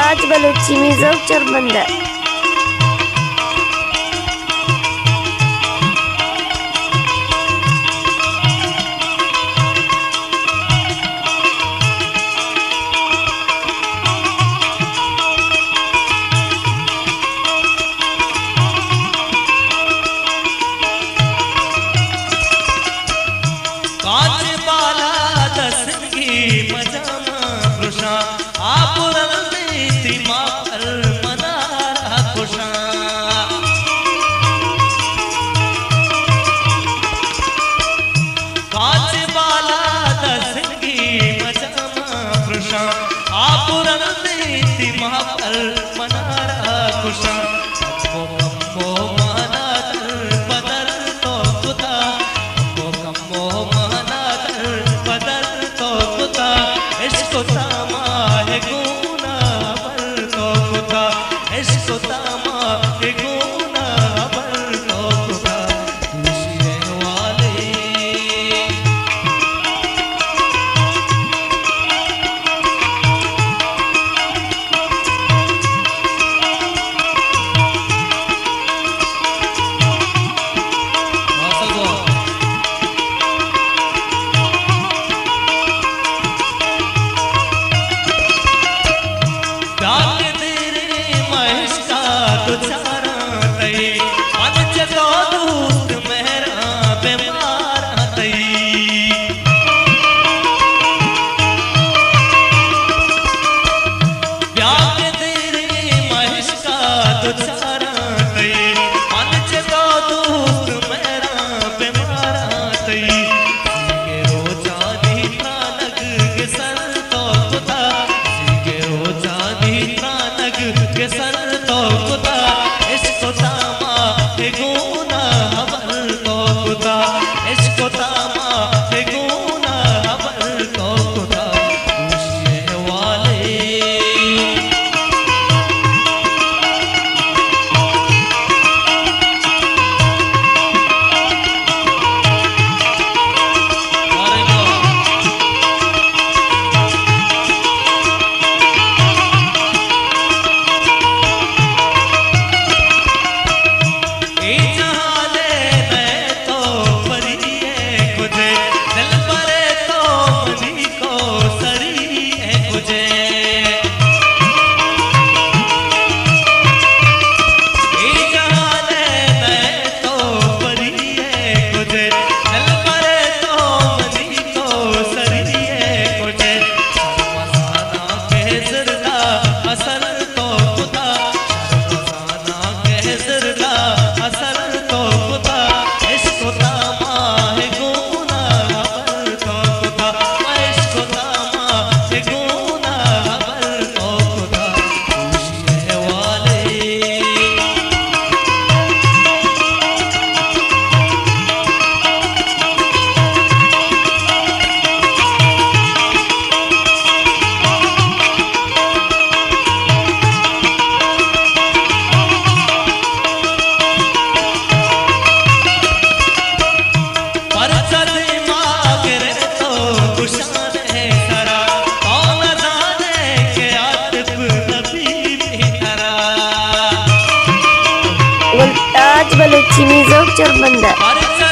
آج بلوچی میوزک چربندہ۔ کاچ بالا دسنگی مجانا پرشاں، آپ رندی تی ما پر منارا کشاں۔ کاچ بالا دسنگی مجانا پرشاں، آپ رندی تی ما پر منارا کشاں۔ کمو کمو مانا در پدر تو کتا، کمو کمو مانا در پدر تو کتا، عشق و تاما ہے گونا بر تو کتا، عشق و تاما ہے گونا بر تو کتا، دوشی رہوالے۔ داکہ دیرے مہشکا تو چاراں تئی، پنچ تو دوست مہراں بیماراں تئی۔ بیا کہ دیرے مہشکا تو چاراں تئی، پنچ تو دوست مہراں بیماراں تئی۔ زیگے روچانی ترانگ گسر تو کتا، زیگے روچانی ترانگ گسر تو کتا، عشق و تاما ہے گونا ہبر تو کتا، عشق و تاما ہے گونا ہبر تو کتا، دوشی احوالے۔ اے جہان ءَ نئے تو پری ءَ کجے، دلبر ءَ تو منی کوثری ءَ کجے۔ اے جہان ءَ نئے تو پری ءَ کجے، دلبر ءَ تو منی کوثری ءَ کجے۔ شرمساناں کہ زردا اثر تو کتا، شرمساناں کہ زردا اثر تو کتا، عشق و تاما ہے گونا ہبر تو کتا، عشق و تاما ہے گونا ہبر تو کتا، دوشی احوالے۔ پرچا دیما گرے تو گشانے سرا، تو نہ زانے کہ عاطف نبی بھی ترا۔ گلتاج بلوچی میوزک چربندہ۔ پرچا